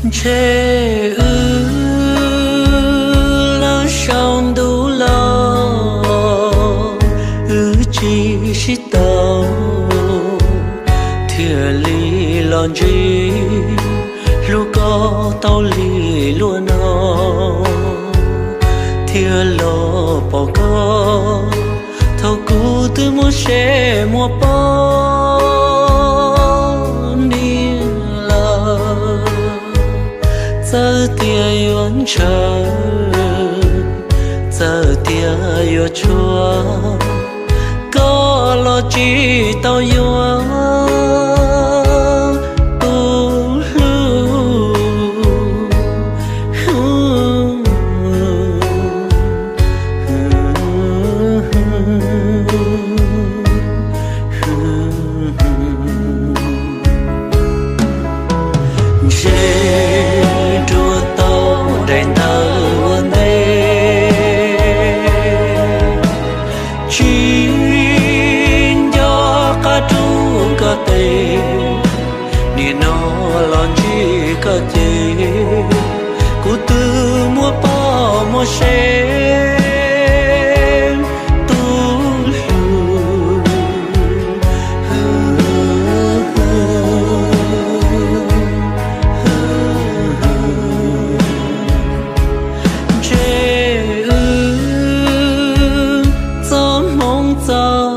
Ntshe wb lawm sau ntuj los, wb tsis sib tau, thiaj li los ntsib hlub koj tau li luag no, thiaj los pom koj thaum kuv twb muaj seb muaj poj niam lawm. Txawm tias yuav ntshaw, txawm tias yuav tshuav, koj los tsis tau yuav tus hlub. Ntshe nruab tau daim ntawv ua ntej, tsis nco qab rub koj tes, nim no los ntsib koj ces kuv twb muaj poj muaj sev tus hlub. Ntshe wb txoj hmoov txoj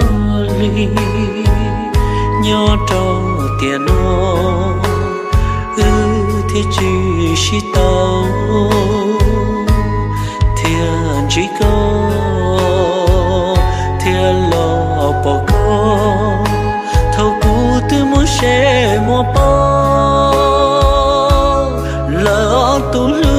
li nyob rau tiam no, wb thiaj tsis sib tau, thiaj ntsib koj, thiaj los pom koj thaum kuv twb muaj seb muaj poj lawm tus hlub.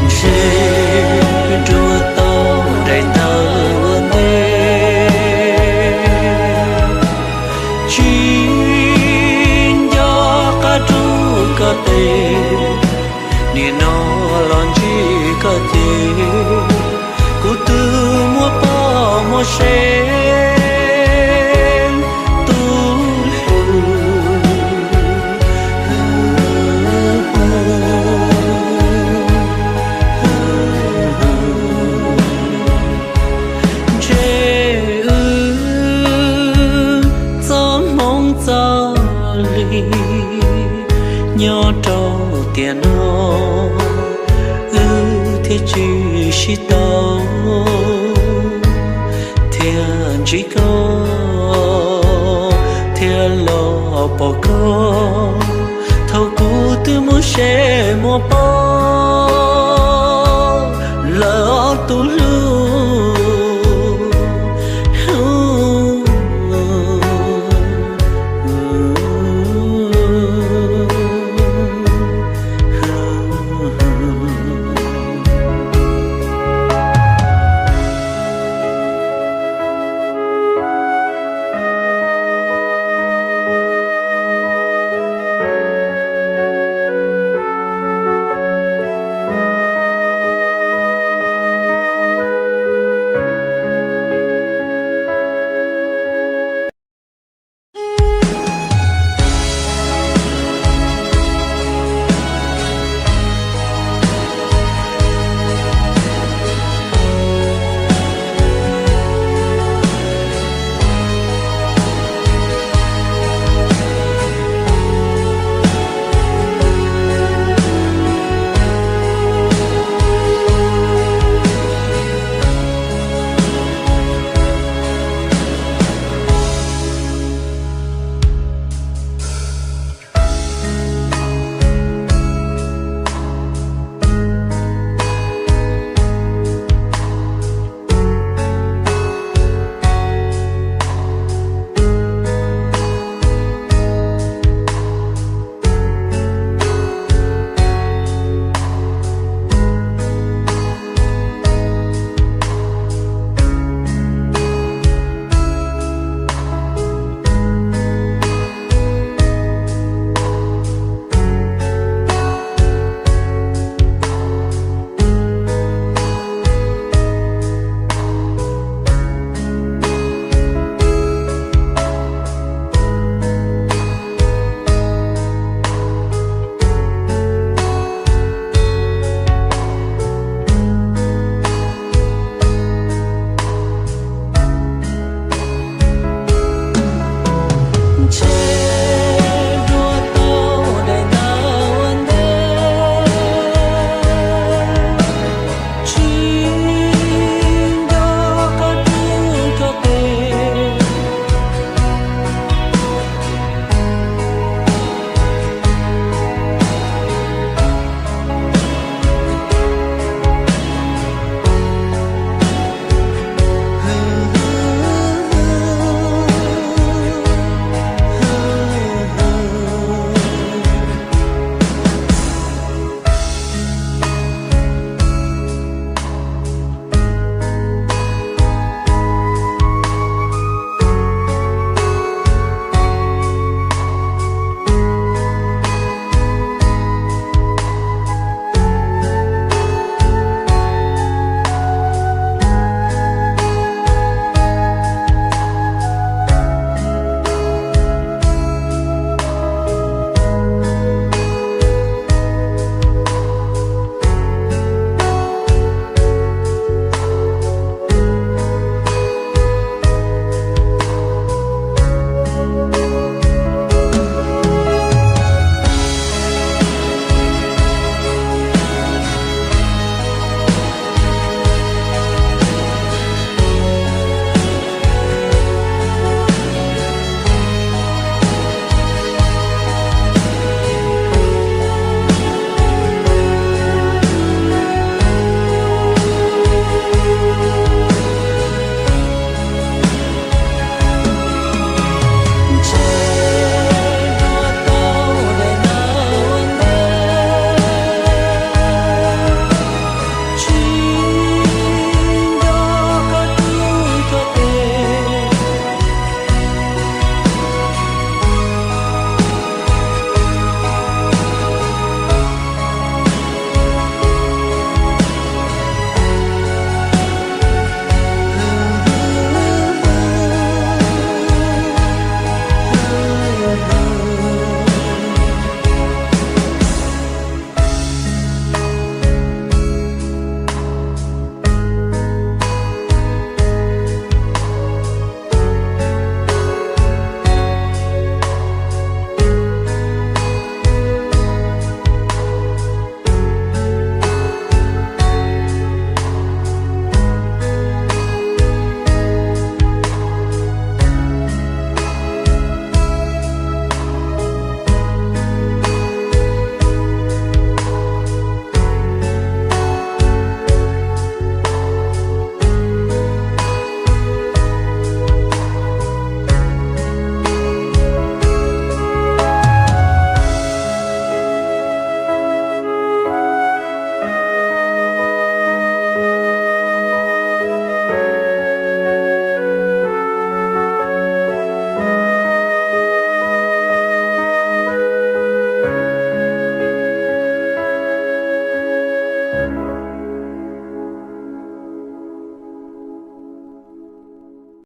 Ntshe nruab tau daim ntawv ua ntej, tsis nco qab rub koj tes, nim no los ntsib koj ces kuv twb muaj poj muaj sev tus hlub. Ntshe wb txoj hmoov txoj li nyob rau tiam no, wb thiaj tsis sib tau, thiaj ntsib koj, thiaj los pom koj thaum kuv twb muaj seb muaj poj